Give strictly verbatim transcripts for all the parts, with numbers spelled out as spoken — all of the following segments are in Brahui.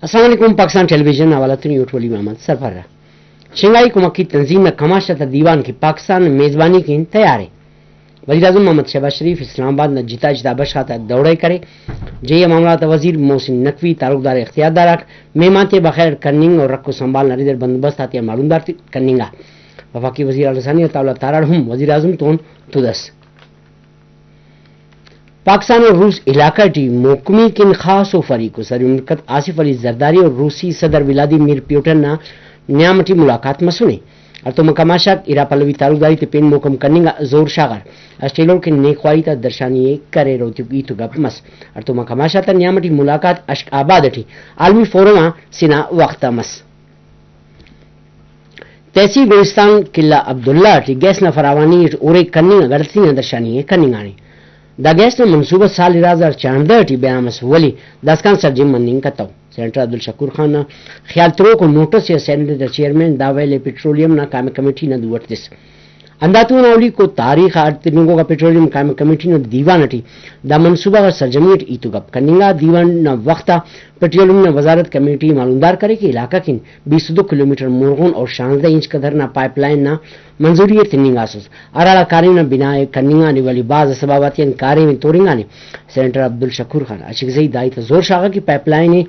السلام علیکم، پاکستان ٹیلی ویژن حوالہ تون یوٹ ولی محمد سرفر۔ شنگھائی کمکی تنظیم نا کماش آتا دیوان کہ پاکستان میزبانی کن تیار ءِ۔ وزیراعظم محمد شہباز شریف اسلام آباد نا جتا جتا بشخ آتا دورہ ءِ کرے۔ جوئی آ معاملات آتا وزیر محسن نقوی تعلقدار اختیاردار آک مہمان تے بخیر کننگ و رکھ و سنبھال نا ردئٹ بندوبست آتیان معلومدار کننگا۔ وفاقی وزیر اعلی ثانیہ عطاء اللہ تارڑ ہم وزیراعظم تون تدس۔ پاکستان و روس علاقہ ٹی محکمی کن خاص و فریق ءُ۔ صدر مملکت آصف علی زرداری و روسی صدر ولادیمیر پیوٹن نا نیام ٹی ملاقات مسنے۔ ہڑتوما کماش آک ارا پلوی تعلقداری تے پین محکم کننگ آ زور شاغار۔ اسٹ ایلو کن نیک خواہی تا درشانی ءِ کریر و ایتو گپ مس۔ ہڑتوما کماش آتا نیام ٹی ملاقات اشک آباد ٹی عالمی فورم آ سنا وخت آ مس۔ تحصیل گلستان قلعہ عبداللہ ٹی گیس نا فراوانی اٹ اریک کننگ آ گڑتی نا درشانی ءِ کننگانے۔ دا گیس نا منصوبہ سال ارا ہزار چانڑدہ ٹی بناء مس، ولے داسکان سرجم مننگ کتو۔ سینیٹر عبدالشکور خان نا خیال تروک و نوٹس یا سینیٹ نا چیئرمین دا ویل ءِ پٹرولیم نا قائمہ کمیٹی نا دو اٹ تس۔ ہنداتون اولیکو تاریخ آ اڈ تننگوکا پٹرولیم قائمہ کمیٹی نا دیوان اٹی دا منصوبہ غا سرجمی اٹ ہیت و گپ کننگا۔ دیوان نا وخت آ پٹرولیم نا وزارت کمیٹی معلومدار کرے کہ علاقہ کن بیست و دو کلومیٹر مرغن اور شانزدہ انچ قدر نا پائپ لائن نا منظوری ءِ تننگاسس، ہراڑا کاریم نا بناء ءِ کننگانے، ولے بھاز اسباب آتیان کاریم ءِ تورنگانے۔ سینیٹر عبدالشکور خان اشکزئی دا ہیت آ زور شاغا کہ پائپ لائن ءِ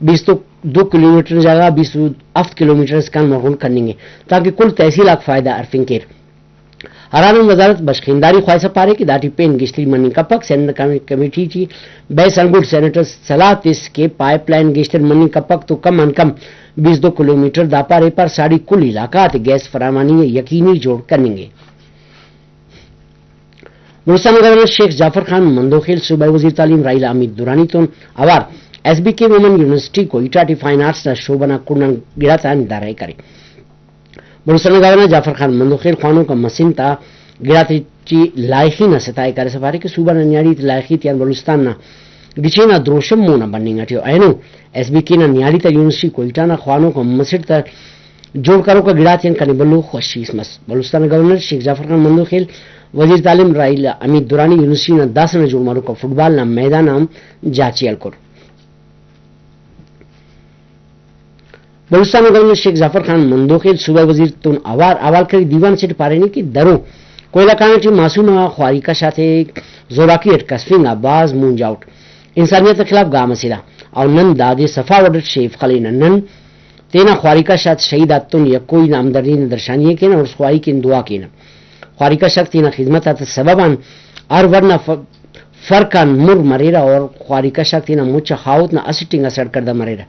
بیست و دو کلومیٹر نا جاگہ بیست و ہفت کلومیٹر اسکان مرغن کننگے، تاکہ کل تحصیل آک فائدہ ہرفنگ کیر۔ ہرانن وزارت بشخنداری خواہسا پارے کہ داٹی پین گیشتری مننگ کپک۔ سینیٹ کمی-، کمیٹی ٹی بحث آن گڈ سینیٹر سلاہ تس کہ پائپ لائن گیشتر مننگ کپک تو کم آن کم بیست دو کلومیٹر، دا پارے پر ساڑی کل علاقہ آتے گیس فراوانی ءِ یقینی جوڑ کننگے۔ بلوچستان نا گورنر شیخ جعفر خان مندوخیل صوبائی وزیر تعلیم راحیل حمید درانی تون اوار S B K women university Quetta ٹی فائن آرٹس نا شعبہ نا کنڈآن گڑاتا ندارہ ءِ کرے۔ بلوچستان نا گورنر جعفر خان مندوخیل خوانوک آ مسن تا گڑاتے ٹی لائخی نا ستاء ءِ کرسا پارے کہ صوبہ نا نیاڑی تے لائخی تیان بلوچستان نا گچین آ دروشم مون آ بننگ اٹی ءُ۔ اینو ایس بی کے نا نیاڑی تا یونیورسٹی کوئٹہ نا خوانوک آ مسٹ تا جوڑ کروک آ گڑاتیان کنے بھلو خوشی اس مس۔ بلوچستان نا گورنر شیخ جعفر خان مندوخیل، وزیر تعلیم راحیل حمید درانی یونیورسٹی نا داسہ نا جوڑ مروک آ فٹبال نا میدان آ ہم جاچ ءِ ہلکر۔ بلوچستان نا گورنر شیخ ظفر خان مندوخیل صوبہ وزیر تون اوار حوال کری دیوان اسیٹ پارینے کہ درو کوئلہ کان ٹی معصوم آ خواری کش آتے زوراکی اٹ کسفنگ آ بھاز مون جاؤٹ انسانیت نا خلاف گام اسے دا، او نن دادے صفا وڑ اٹ شیف خلینہ۔ نن تینا خواری کش آتے شہید آتتون یکوئی نا ہمدردی نا درشانی ءِ کینہ اور خواہی کن دعا کینہ۔ خواری کش آک تینا خذمت آتا سبب آن ہر وڑ نا ف-، فرق آن مر مریرہ اور خواری کش آک تینا مچ آ خاہوت نا اسٹ انگا سرکڑدہ مریرہ۔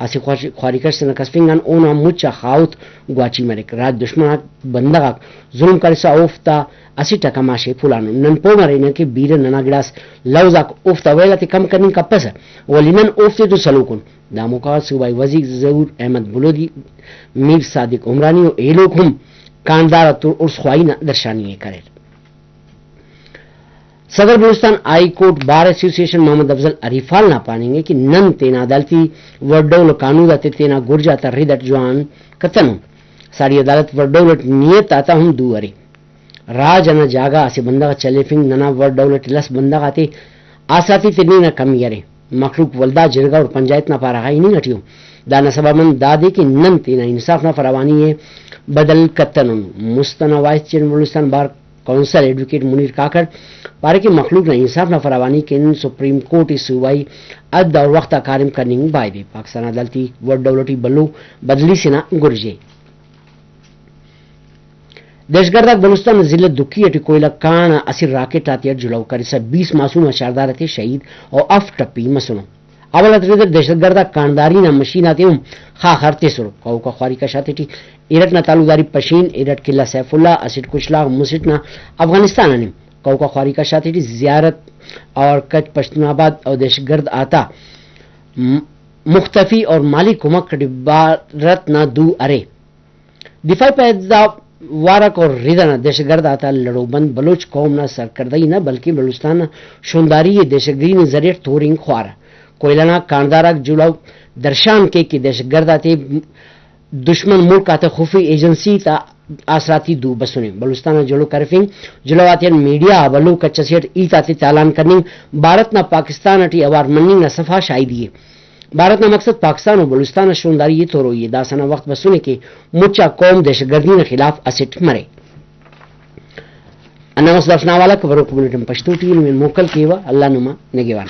اسہ خوش-، خواری کش تینا کسفنگ آن اونا مچ آ خاہوت گواچی مریک۔ راج دشمن آک بندغ آک ظلم کرسا اوفتا اسٹ آ کماش ءِ پھلانو۔ نن پہہ مرینہ کہ بیرہ ننا گڑاس لوز آک اوفتا ویل آتے کم کننگ کپسہ، ولے نن اوفتے تو سلوکن۔ دا موقع غا صوبائی وزیر ظہور احمد بلودی، میر صادق عمرانی و ایلوک ہم کاندار آتون است خواہی نا درشانی ءِ کریر۔ صدر بلوچستان ہائی کورٹ بار ایسوسی ایشن محمد افضل عریفال نا پاننگ ءِ کہ نن تینا عدالتی وڑ ڈول و کانود آتے تینا گرج آتا رد اٹ جوان کتنن۔ ساڑی عدالت وڑ ڈول اٹ نیت آتا ہم دو ارے۔ راج انا جاگہ اسہ بندغ ءِ چلیفنگ ننا وڑ ڈول اٹ لس بندغ آتے آسراتی تننگ نا کمی ارے۔ مخلوق ولدا جرگہ اور پنچایت نا پارہ غا ہننگ اٹی ءُ۔ دانا سبب آن دادے کہ نن تینا انصاف نا فراوانی ءِ بدل کتنن۔ مست انا vice chairman Balochistan bar council advocate Munir Kakar پارے کہ مخلوق نا انصاف نا فراوانی کن سپریم کورٹ ءِ صوبائی حد اور وخت آ کاریم کننگ بایدے۔ پاکستان عدالتی وڑ ڈول اٹی بھلو بدلی سے نا گرج ءِ۔ دہشت گرد آک بلوچستان نا ضلع دکی اٹی کوئلہ کان آ اسہ راکٹ آتیٹ جلہو کرسا بیست معصوم آ شاردار آتے شہید و ہفت ٹپی مسنو۔ حوال آتے رداٹ دہشت گرد آک کانداری نا مشین آتے ہم خاخر تسر۔ کہوکا خواری کش آتیٹی ارٹ نا تعلقداری پشین، ارٹ قلعہ سیف اللہ، اسٹ کشلاغ، مسٹ نا افغانستان آن ءِ۔ کہوکا خواری کش آتیٹی زیارت اور کچ پشتون آباد و دہشت گرد آتا م-، مختفی اور مالی کمک اٹی بھارت نا دو ارے۔ دفاعی پیداوار آک اور رد انا دہشت گرد آتا لڑو بند بلوچ قوم نا سرکڑدہی نہ بلکن بلوچستان نا شونداری ءِ دہشت گردی نا ذریعہ اٹ تورنگ خوارہ۔ کوئلہ نا کاندار آک جلہو درشان کیک کہ دہشت گرد آتے دشمن ملک آتا خفی ایجنسی تا آسراتی دو بسنے۔ بلوچستان نا جلہو کرفنگ جلہو آتیان میڈیا آ بھلو کچ اسے اٹ ہیت آتے تالان کننگ بھارت نا پاکستان اٹی اوار مننگ نا صفا شاہدی ءِ۔ بھارت نا مقصد پاکستان و بلوچستان نا شونداری ءِ توروئی ءِ، داسہ نا وخت بسنے کہ مچ آ قوم دہشت گردی نا خلاف اسٹ مرے۔ ہندا مست دافنا حوالہ کہ بروک بلٹن پشتو ٹی نمے موکل کیوہ۔ اللہ نما نگہوان۔